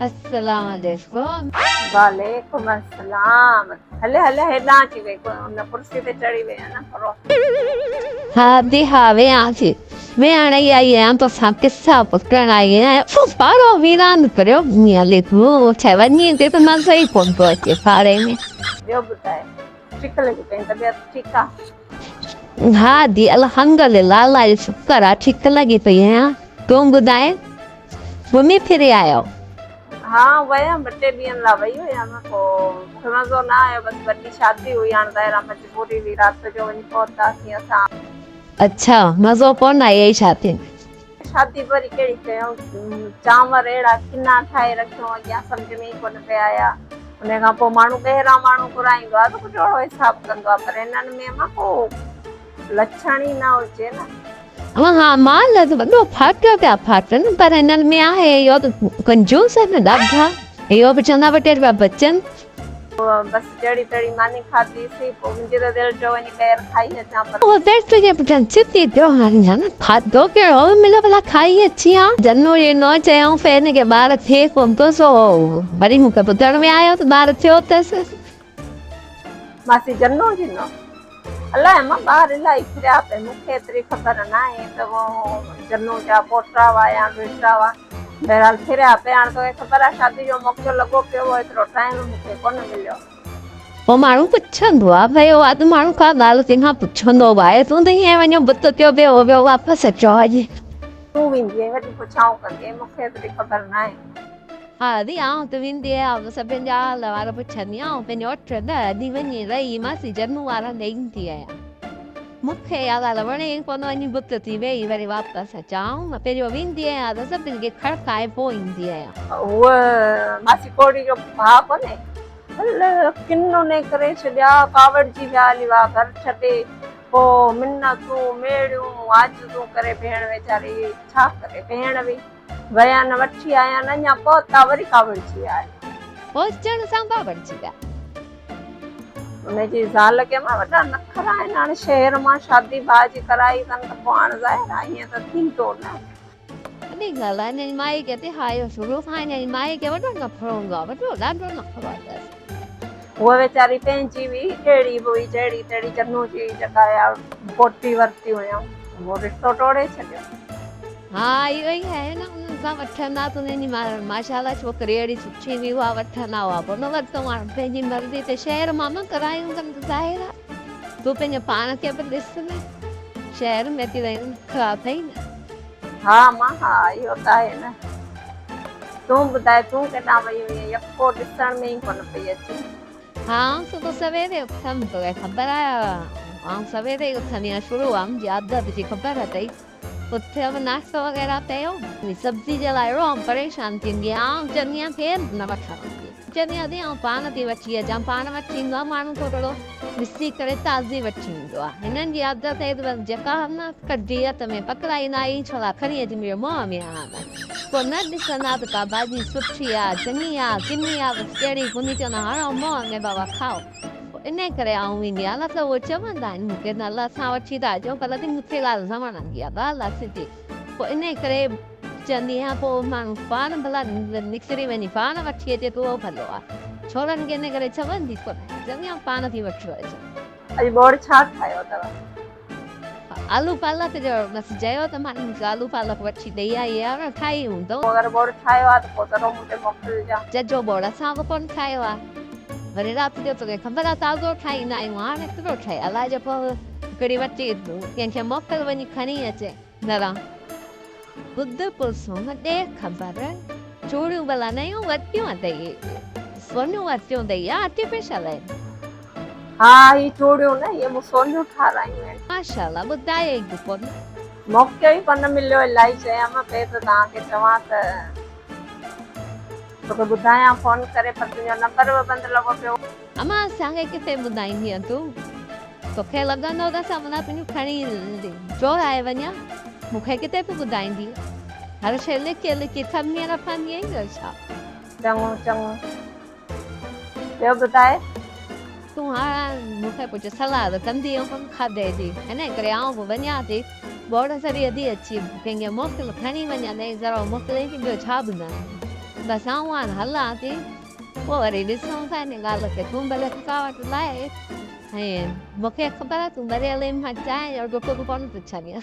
السلام عليڪم. وعليڪم السلام هلي هلي هيڏانهن اچي ويهه ان ڪرسي تي چڙهي ويهه نه ٿورو. ها ادي ها ويهان ٿي. ويهڻ ئي آئي آهيان توسان قصا پٽڻ آئي آهيان. پاڙو ويران ڪريو هلي ٿو ڇا وڃي ٿي ته مزو ئي ڪونه ٿو اچي پاڙي ۾. ٻيو ٻڌاء ٺيڪ لڳي پئين طبيعت ٺيڪ آ. ها ادي الحمدلله الله جو شڪر آ ٺيڪ لڳي پئي آهيان تون ٻڌاء. گهمي ڦري آيو؟ ها ويم ٻه ٽي ڏينهن لاء وئي هيم پوء مون کي مزو نه آيو بس وڏي شادي هئي هاڻ ظاهر آ مجبوري هئي رات جو وڃي پهتاسين اسان. اڇا مزو ڪونه آيئي شادي ۾. شادي به وري ڪهڙي ڪيون چانور اهڙا ڪنا ٺاهي رکيون اڳيان سمجهه ۾ ئي ڪونه پئي آيا ان کان پوء ماڻهو ٻهران ماڻهو گهرائيندو آ ته ڪجهه اهڙو حساب ڪندو آ پر هنن ۾ امان ڪو لڇڻ ئي نه هجي نه. ها مال ته وڏو ڦاٽيو پيا ڦاٽن پر هنن ۾ آهي اهو ته ڪنجوس آهن ڏاڍا اهو به چوندا ٻه ٽي رپيا بچن. بس جهڙي تهڙي ماني کاڌي سين پوء منهنجي ته دل چيو وڃي ٻاهر کائي اچان پر. اهو پيٽ تنهنجي پٺيان چتي پيو هاڻي جان کاڌو ڪهڙو به مليو ڀلا کائي اچي ها. جنو ڏنو چيائون ڦير هن کي ٻار ٿئي ڪونه ٿو سو وري مون کي ٻڌڻ ۾ آيو ته ٻار ٿيو اٿس. ماسي جنو ڏنو. الائي امان ٻار الائي ڦريا پئي مون کي ايتري خبر ناهي ته جنو جا پوٽا هئا يا بيٽا هئا بهرحال ڦريا پئي هاڻ توکي خبر آهي شادي جو موقعو لڳو پيو هو ايترو ٽائيم مون کي ڪونه مليو. پوء ماڻهو پڇندو آهي ڀئي اهو اڌ ماڻهو ڪا ڳالهه ڪنهن کان پڇندو به آهي تون ته ائين وڃو بت ٿيو ويو ويو واپس اچو اڄ. تون ويندي آهين وڏي پڇائون ڪندي آهين مون کي ايتري خبر ناهي. ها ادي آئون ته ويندي آهيان سڀن جا حال احوال پڇندي آهيان پنهنجو اٺ ڏهه ڏينهن وڃي رهي ماسي جنو وارن ڏي ايندي آهيان مون کي اها ڳالهه وڻي ئي ڪونه وڃي بت ٿي ويهي وري واپس اچان آئون پهريون ويندي آهيان ته سڀن کي کڙڪائي پوء ايندي آهيان. هوء ماسي ڪوڙي جو ڀاء ڪونهي هل ڪن انهي ڪري ڇڏيا ڪاوڙجي ويا هلي ويا گهر ڇڏي پوء منتون ميڙيون عاجزون ڪري ڀيڻ ويچاري ڇا ڪري ڀيڻ به ويا نه وٺي آيا نه اڃا پهتا وري ڪاوڙجي ويا آهن. پهچڻ سان ڪاوڙجي ويا. ان جي زال کي امان وڏا نخرا آهن هاڻي شهر مان شادي ڀاء جي ڪرائي اٿن ته پوء هاڻ ظاهر آهي ائين ته ٿيندو نه. وڏي ڳالهه آهي هن جي مائي کي ته ها اهو شروع کان هن جي مائي کي وڏو نخرو هوندو آهي وڏو ڏاڍو نخرو اٿس. هوء ويچاري پنهنجي هئي ڪهڙي به هئي جهڙي تهڙي جنو جي جيڪا اها پوٽي ورتي هيائون اهو رشتو ٽوڙي ڇڏيو. ها اهو ئي آهي نه انهن کان وٺندا ته انهن جي ماشاء الله ڇوڪري اهڙي سٺي هئي اها وٺندا هئا پوء نه ورتو هاڻ پنهنجي مرضي تي شهر مان نه ڪرايون ڪن ته ظاهر آهي تون پنهنجو پاڻ کي به ڏس نه شهر ۾ اچي رهين خراب اٿئي نه. ها امان ها اهو ته آهي نه تون ٻڌاء تون ڪيڏانهن وئي هئين يڪو ڏسڻ ۾ ئي ڪونه پئي اچين. ها آئون صبح سويري اٿم توکي خبر آهي آئون سويري ئي اٿندي آهيان شروع آهي منهنجي عادت جي خبر اٿئي. اٿيم ناشتو وغيره ڪيو. سبزي جي لاء اهڙو آئون پريشان ٿيندي آهيان آئون چوندي آهيان ڪير نه وٺڻ اچي چوندي آهيان ادي آئون پاڻ ٿي وٺي اچان پاڻ وٺي ايندو آهي ماڻهو ٿورڙو ڏسي ڪري تازي وٺي ايندو آهي هنن جي عادت آهي ته بس جيڪا نه ڪڍي هٿ ۾ پڪڙائيندا ئي ڇولا کڻي اچي منهنجي منهن ۾ هڻندا پوء نه ڏسندا ته ڪا ڀاڄي سٺي آهي چڱي آهي ڪني آهي بس ڪهڙي ڪونهي چوندا هڻو منهن ۾ بابا کائو. انهيء ڪري آئون ويندي آهيان، نه ته اهي چوندا آهن مون کي ته الله سان وٺي ٿا اچون، پر لطيف مون کي ڳالهه نه وڻندي آهي، ڳالهه آهي سڌي. پوء انهيء ڪري چوندي آهيان، پوء ماڻهو پاڻ ڀلا نڪري وڃي پاڻ وٺي اچي ته اهو ڀلو آهي. ڇورن کي انهيء ڪري چوندي ڪونه آهيان، چوندي آهيان پاڻ ٿي وٺيو اچو. اڄ ٻوڙ ڇا ٺاهيو اٿو؟ آلو پالڪ جو بس چيو ته مان آلو پالڪ وٺي ڏئي آئي آهيان، ٺاهي هوندو. پوء اگر ٻوڙ ٺاهيو آهي ته پوء ذرو مون کي موڪلجان. ججهو ٻوڙ اسان به ڪونه ٺاهيو آهي. وري رات جو توکي خبر آهي تازو ٺاهيندا آهيون، هاڻي ڪهڙو ٺهي الائي جو پوء هڪڙي وٺي ڪنهن کي موڪل وڃي کڻي اچي گهران. ٻڌ پرسون ڏي خبر، چوڙيون ڀلا نيون ورتيون اٿئي، سونيون ورتيون اٿئي يا آرٽيفيشل آهن؟ ها هي چوڙيون نه هي مون سونيون ٺارايون آهن. ماشاءالله ٻڌايو ئي به ڪونه. موقعو ئي ڪونه مليو الائي چيم پئي ته توهان کي چوان ته توکي ٻڌايان فون ڪري پر تنهنجو نمبر به بند لڳو پيو. امان اسان کي ڪٿي ٻڌائيندينء تون توکي لڳندو ته اسان منا تنهنجون کڻي چورائي وڃان مون کي ڪٿي به ٻڌائيندينء هر شيء لڪي لڪي ٿمي رکندينء يا ڇا. چڱو چڱو ٻيو ٻڌاء. تون هاڻ مون کي ڪجهه صلاح ته ڪندينء ڪونه کاڌي جي، انهيء ڪري آئون به وڃان ٿي. ٻوڙ سري اڌي اچي ڪنهن کي موڪل کڻي وڃان ۽ ذرو موڪلين ٿي، ٻيو ڇا ٻڌايان. بس آئون هاڻ هلان ٿي، پوء وري ڏسون ٿا ان ڳالهه کي. تون ڀلي ٿڪاوٽ لاهي ۽ مون کي خبر آهي تون وريل آهين، مان چانهه جو ڍڪ به ڪونه پڇندينء.